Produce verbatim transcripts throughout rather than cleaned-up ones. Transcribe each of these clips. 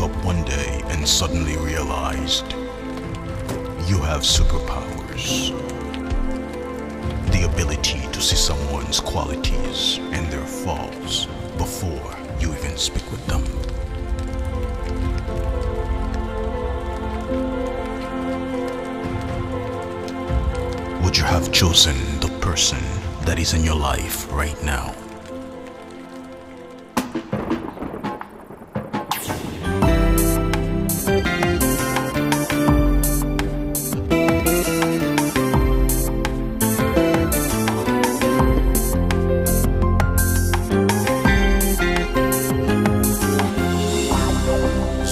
up one day and suddenly realized you have superpowers. The ability to see someone's qualities and their faults before you even speak with them. Would you have chosen the person that is in your life right now?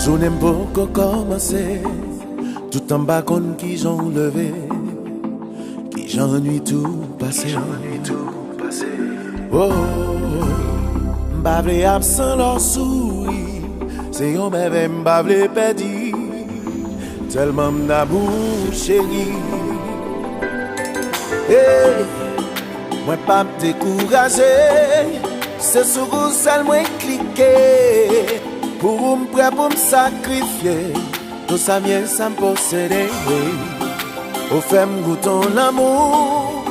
Jounen m poko kòmanse, toutan m pa konn kijan w leve, kijan nwit ou pase. Oh, m pa vle absan lè w souri. Se yon mèvèy m pa vle pèdi. Tèlman m damou w, cheri. Hey, mwen p ap dekouraje. Se sou Google mwen klike. Pou ou m prè pou m sakrifye. Tout sa m ye, sa m posede. Ou fè m goute yon lanmou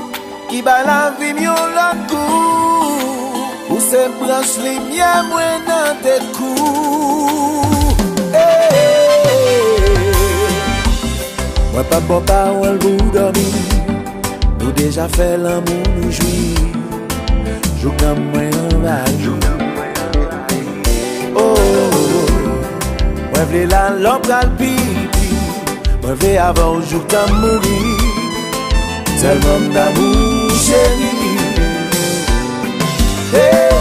ki bay lavi m yon lòt gou. Ou se branch limyè mwen nan de kou. Hey. Mwen p ap ba w pawòl pou w dòmi. Nou deja fè lanmou, nou jwi. Jouk nanm mwen anvayi. Oh, mwen vle l alò pral pipi. Mwen vle avè w jouk tan m mouri. Tèlman m damou w, cheri. Hey,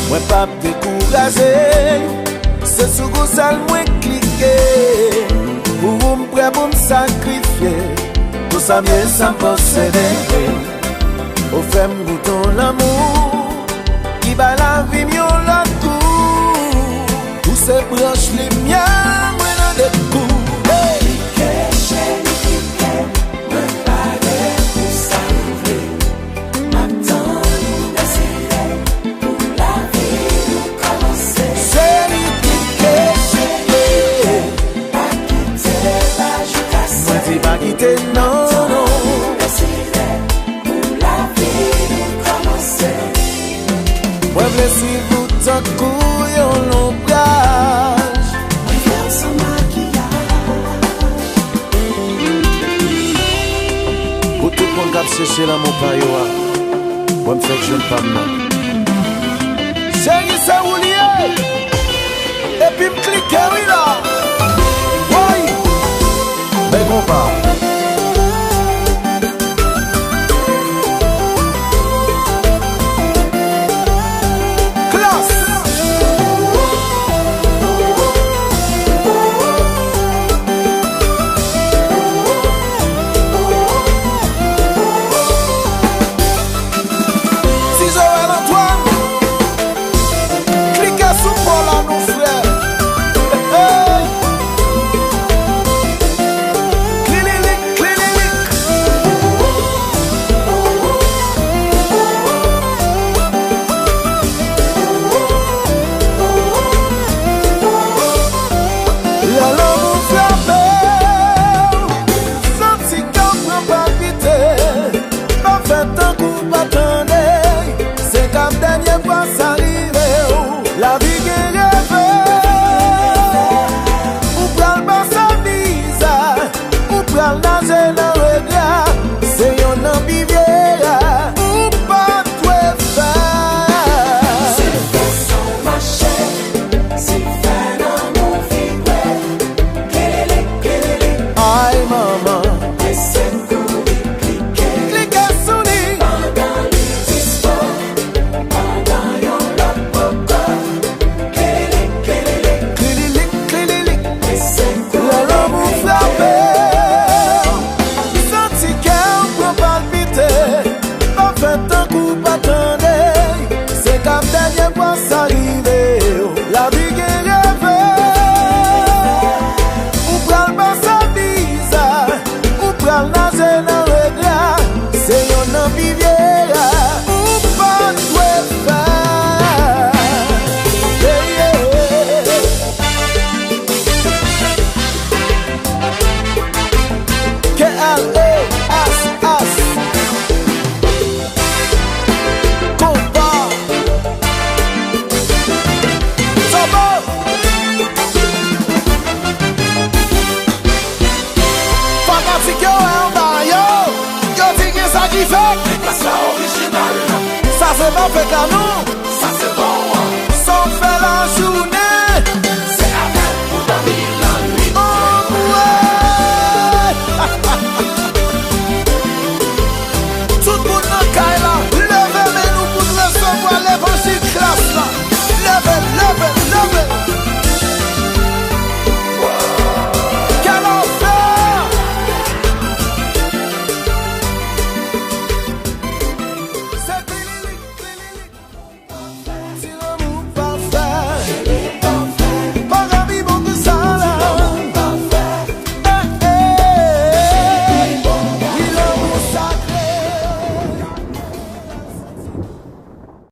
mwen p ap dekouraje. Se sou Google mwen klike. Pou ou m prè pou m sakrifye. Tout sa m ye, sa m posede. Ou fè m goute yon lanmou ki bay lavi m yon lòt gou. Ou se branch limyè mwen nan de kou. Hey! Klike, cheri, klike, mwen pare pou sa ou vle. M ap tann ou deside pou lavi nou kòmanse. Cheri, klike, cheri, pa kite l la jouk aswè. Mwen di pa kite non, non. Tann ou deside pou lavi nou kòmanse. Mwen vle swiv ou tankou yon lonbraj. Mwen vle w san makiyaj. Pou tout moun k ap chèche lanmou pa yo a, mwen m fèk jwenn pa m nan. Cheri, se ou li ye. Epi m klike wi la. Woy! Bèl konpa. Klass! Ti Joel Antoine, klike sou pò la non frè. Hey! Klililik, klililik. Lè lanmou frape w, santi kè w pran palpite. Pa fè tankou w pa tande, se t ap dènye fwa sa rive w. Lavi gen reve, ou pral pase mize, ou pral naje nan regrè. Se yonn nan pi vye erè ou pa dwe fè. Se fason w mache, se fè lanmou vibre. Kelele, kelele. Ay, manman. Prese kouri, klike. Klike sou li. Pandan li dispo, pandan yon Nèg la sa orijinal. Sa se pa fake la non.